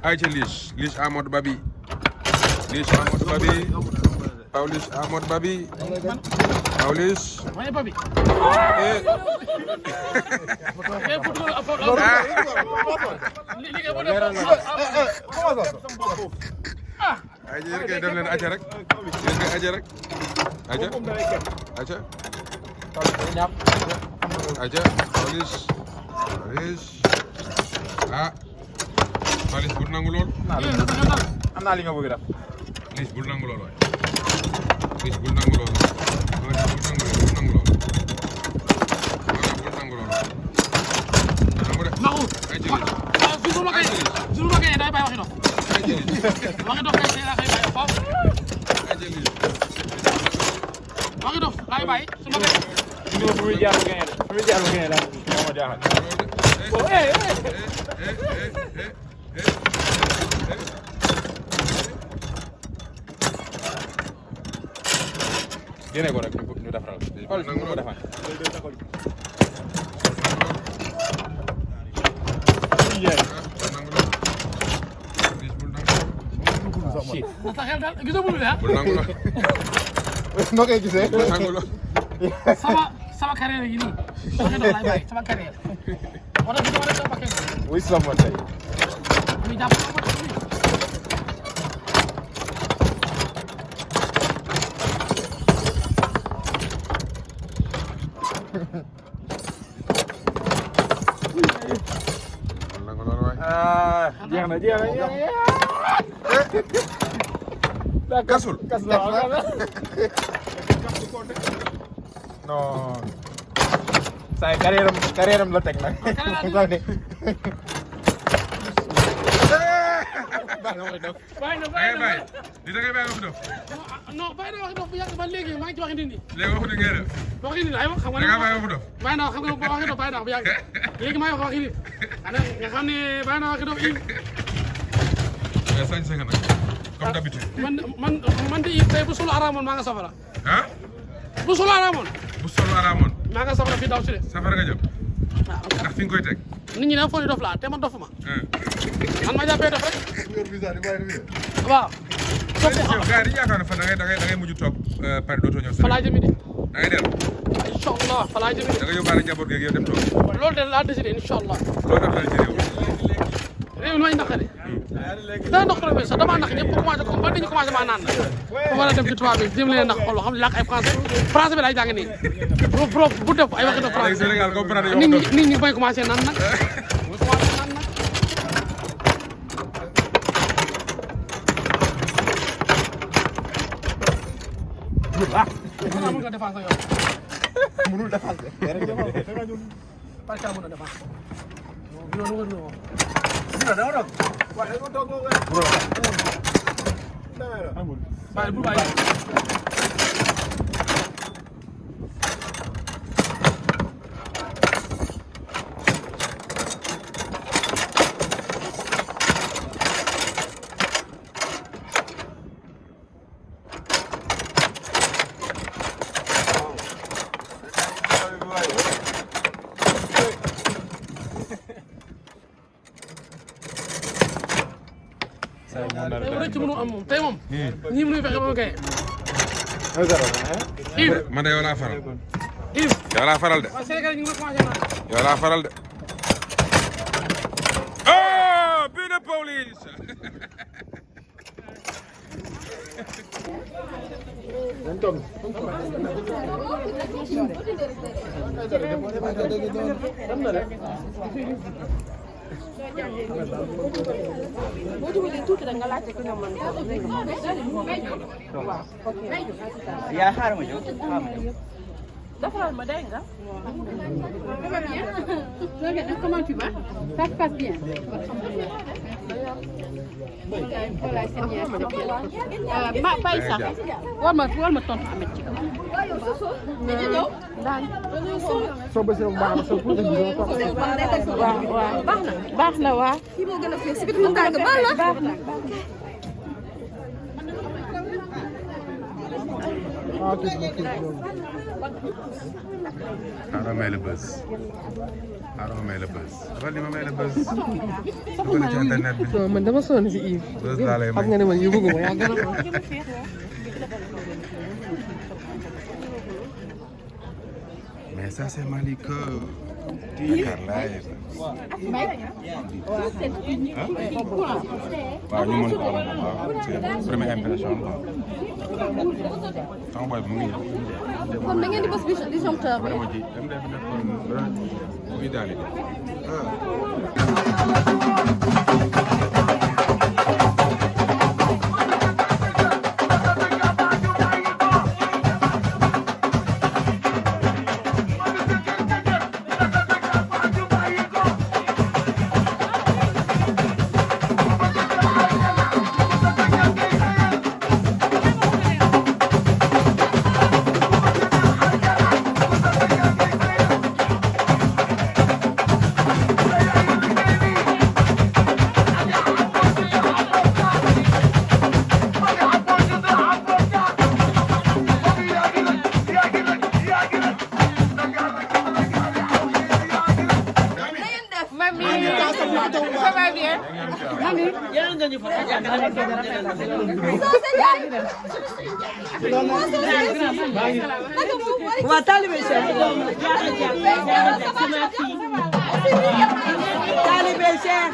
ayca Lich Amadou Babi Lich Amadou Babi Pawlish Amadou Babi Pawlish ay yéen kay dem leen aja rek yéen kay aja rek aja aja aja Pawlish ah Pawlish bul nangu lool am naa li nga bëgg def Lich bul nangu lool waay Lich bul nangu lool bul nangu lool waxi dof laay bàyyi su ma koy. ñu fu muy jaar bu gagné fu muy jaar bu gagné la moo ma jaaxal. génne ko rek ñu defaral ko. nangu ko defal. sa xel daal gisoo bul bi ah. bul nangu lool. noo koy gisee. bul nangu lool. sama carrière yi nii waxi dof laay bàyyi sama carrière. moo tax dama def paquet bi. wuy sama tey. muy jàpp sama bopp bi. bul nangu lool waay. jeex na. gasul. non. saa yi carrière am la teg nag. bàyyi na bàyyi bàyyi li da ngay bàyyi waxi dof. non bàyyi na waxi dof bu yàgg ba léegi maa ngi ci waxi nit ñi. léegi waxu dëgg yàlla. waxi nit ay wax xam nga. da ngaa bàyyi waxi dof. bàyyi naa xam nga waxi dof bàyyi naa bu yàgg léegi maa ngi wax waxi nit nga xam ne bàyyi naa waxi dof yi. mais sañ nga nag comme d'habitude. man de it tey bu solo araamoon maa nga safara. ah. bu solo araamoon. bu solo araamoon. maa nga safara fii daw si de. safara nga jëm. waaw ndax fi nga koy teg. nit ñi dafa foog ni dof laa te man dofuma. man ma jàppee dof rek. waaw. yow gars yi dañuy yaakaar ne fan da ngay mujj toog pare dootoo ñëw. fa laa jëmi de. da ngay dellu. incha allah fa laa jëmi de. da nga yóbbaale njaboot geeg yow dem toog. loolu de laa décidé incha allah. loolu daf lay ci réew. réew mi may naqari. daa naqari bi sax damaa naq ñëpp commencé comme ba dañu commencé maa naan nag. ba war a dem ci tubaab bi jéem leen a naq xool xam ne làkk ay français bi laay jàng nii. bu def ay waxi def français. Sénégal comprendre yow nit ñi bay commencé naan nag. mënul nga défense yow. mënul défense. parce que mën na défense. non non non. bàyyi bu bàyyi. tey rek ci mënu am moom tey moom. ñii mënuñu fexe ba ma gaye. Yves man de yow laa faral. Yves. yow laa faral de. waaw Sénégal ñu ngi commencé naan. yow laa faral de. oh bii de Pawlish. boo dugalee tuuti rek nga laajte ku ne man yaa xaaral ma jóg xaaral ma jóg. defaral ma dégg nga. Comment tu vas? Ça se passe bien. Bàyyi sax war ma tontu Ameth ci kaw. soo bësee bu baax na soo pour waaw baax na waaw. kii moo gën a fees si biir mu tàng baal la. baax na. xaaral may la bës. xaaral ma may la bës. dafa li ma may la bës. dugal ci internet bi. non man dama sonn si Yves. bës laa lay may xam nga ne man yu bëgg ma yaa gën a ko. mais ça c'est Malika. Dakar Live. waaw ñu mën ko am waaw c'est première impression quoi. sama boy bi mu ngi ñëw. kon da ngeen di bës di chanteur bi. dama ji dem def nekkoon muy daal di waa taalibe Cheikh taalibe Cheikh